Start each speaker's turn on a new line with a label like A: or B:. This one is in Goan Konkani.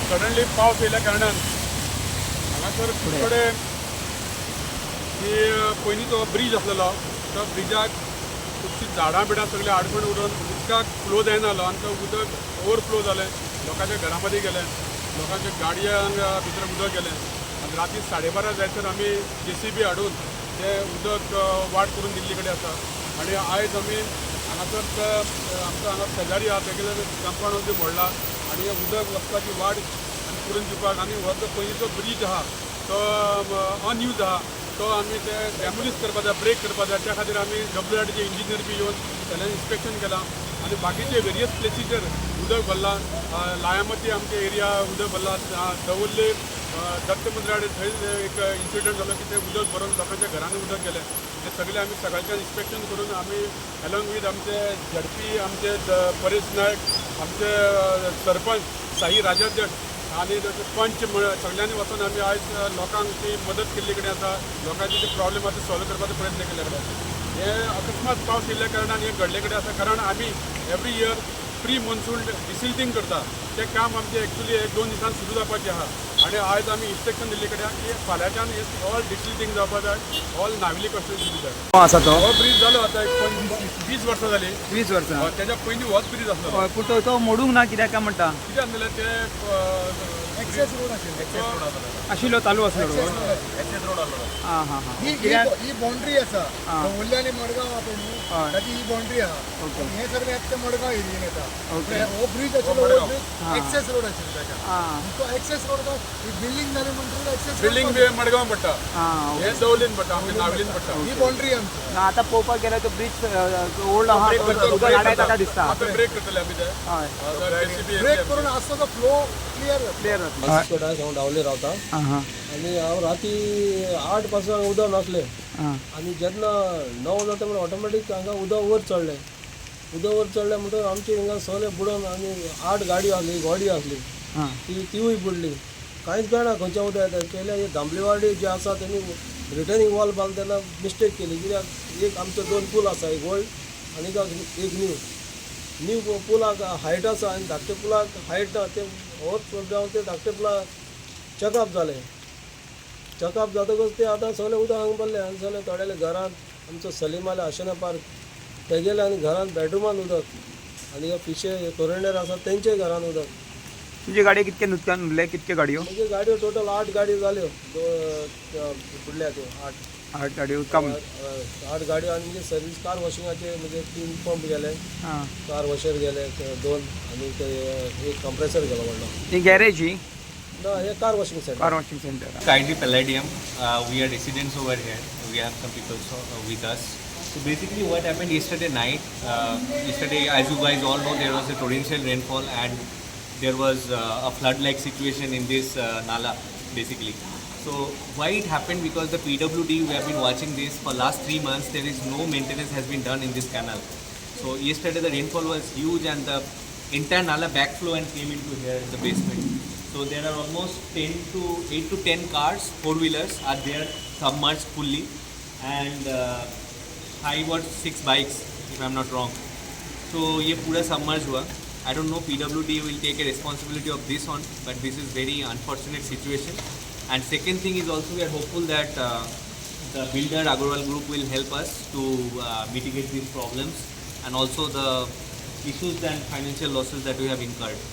A: सडनली पावस येयल्या कारणान हांगासर खूब कडेन की पयलींचो ब्रीज आसलेलो तो ब्रिजाक खुबशीं झाडां बिडां सगळीं आडखण उडोवन उदकाक फ्लो जायना जालो आनी तो उदक ओवरफ्लो जालें, लोकांच्या घरा मदीं गेलें, लोकांच्या गाडयांक भितर उदक गेलें. आनी राती 12:30 जायसर आमी जेसीबी हाडून तें उदक वाट करून दिल्ली कडेन आसा. आनी आयज आमी हांगासर आमचो हांगा शेजारी आहा तेगेले कंपाउंड बी मोडला आनी हें उदक वचपाची वाट आनी करून दिवपाक. आनी हो जो पयलींचो ब्रीज आहा तो अनयूज आहा, तो आमी ते डॅमोलिश करपा जाय, ब्रेक करपा जाय. त्या खातीर आमी डब्ल्यू आर डीचे इंजिनियर बी येवन सगळ्यांनी इन्स्पेक्शन केलां आनी बाकीचे वेरियस प्लेसीचेर उदक भरलां. लायामती आमचे एरिया उदक भरलां, दवर्ले दत्त मंदिरा कडेन थंय एक इन्सिडंट जालो की ते उदक भरून लोकांच्या घरांनी उदक गेलें. हे सगळे आमी सकाळच्यान इन्स्पेक्शन करून आमी एलॉंग वीथ आमचे झडपी, आमचे परेश नायक, आमचे सरपंच साई राजाध्यक्ष आनी पंच सगळ्यांनी वचून आमी आयज लोकांक ती मदत केल्ली कडेन आसा. लोकांचे जे प्रॉब्लेम आसा सॉल्व करपाचो प्रयत्न केल्ले कडेन आसा. हे अकस्मात पावस येयल्ल्या कारणान हें घडले कडेन आसा, कारण आमी every year pre monsoon desilting करता. तें काम आमचें एक्चुली एक दोन दिसान सुरू जावपाचें आहा आनी आयज आमी इन्स्ट्रक्शन दिल्ले कडेन की फाल्यांच्यान हे ऑल डिसिल्टींग जावपा जाय, ऑल नावेली कॉन्स्टिट्युन्सी जाय.
B: आसा तो.
A: हो ब्रीज जालो आतां एक 25-20 वर्सां जाली.
B: 20 वर्सां.
A: तेज्या पयलीं होच ब्रीज आसलो.
B: हय, पूण तो मोडूंक ना कित्याक काय म्हणटा?
A: कितें आसलेलें ते
C: एक्सेस रोड आशिल्लो.
B: आशिल्लो, चालू आसलो रोड.
A: एक्सेस रोड आसलो.
B: आं हां हां
C: ही
B: कित्याक
C: ही बाउंड्री आसा, दवर्ले आनी मडगांव आहा पळय न्हू, ताची ही बाउंड्री आहा. आनी हे सगळे आतां मडगांव एरियेन येता. हो ब्रीज आशिल्लो, हो ब्रीज एक्सेस रोड आशिल्लो ताका. तो एक्सेस रोड ही बिल्डींग जाली म्हणटकीर एक्सेस
A: बिल्डींग बी मडगांव पडटा.
B: आं
A: हे दवर्लेन पडटा, आमचे नावेलीन पडटा.
C: ही बाउंड्री आमची.
B: ना, आतां पळोवपाक गेल्यार तो ब्रीज ओल्ड आहा, तो उदक आडायता काय दिसता.
A: आतां ब्रेक करतले आमी ते.
B: हय.
C: ब्रेक करून आसतो तो फ्लो क्लियर जाता.
B: क्लियर जातलो.
D: वास्कोटा हांव डावले रावता.
B: आं हां
D: आनी हांव राती 8 पासून उदक नासलें. आनी जेन्ना 9 जाता म्हणून ऑटोमॅटीक हांगा उदक वयर चडलें. उदक वयर चडलें म्हणटकच आमचे हिंगा सगळें बुडोन आनी 8 गाडयो आसली, गोडी आसली, ती तिवूय बुडली. कांयच कळना खंयच्या उदक येता. पयलें दांबलेवाडी जे आसा तेणी रिटर्निंग वॉल बांदता तेन्ना मिस्टेक केली, कित्याक एक आमचो दोन पूल आसा, एक ओल्ड आनी एक न्यू. न्यू पुलाक हायट आसा आनी धाकटे पुलाक हायट ना. ते होच जावन ते धाकटे पुलाक चॅकअप जालें. चॅकअप जातकच ते आतां सगळें उदक हांगा भरलें आनी सगळें थोड्याल्या घरांत, आमचो सलीम आले आशिना पार्क तेगेले आनी घरांत बेडरुमान उदक आनी हे फिशे कोरेंडर आसा तेंचे घरान उदक.
B: तुमची गाडी कितके नुकसान उरलें, कितके गाडयो?
D: म्हणजे गाडयो टोटल 8 गाडयो जाल्यो बुडल्या त्यो 8.
B: 8 गाडयो उदका.
D: 8 गाडयो आनी म्हणजे सर्वीस कार वॉशिंगाचे म्हणजे 3 पंप गेले, कार वॉशर गेले 2 आनी ते एक कंप्रेसर गेलो व्हडलो.
B: ही गॅरेज ही?
D: ना, हे car washing centre.
B: Car washing centre.
E: Kindly Palladium. We are residents over here. We have some people with us. So basically, what happened yesterday night? Yesterday, as you guys all know, there was a torrential rainfall and there was a flood-like situation in this nala, basically. So why it happened? Because the PWD, we have been watching this for last 3 months. There is no maintenance has been done in this canal. So yesterday the rainfall was huge and the entire nala backflow and came into here in the basement. So there are almost 10 to 8 to 10 cars, four wheelers are there submerged fully, and 5 or 6 bikes, if I'm not wrong. So ये पूरा submerge हुआ. I don't know PWD will take a responsibility of this on, but this is very unfortunate situation. And second thing is also we are hopeful that the builder Agarwal Group will help us to mitigate these problems and also the issues and financial losses that we have incurred.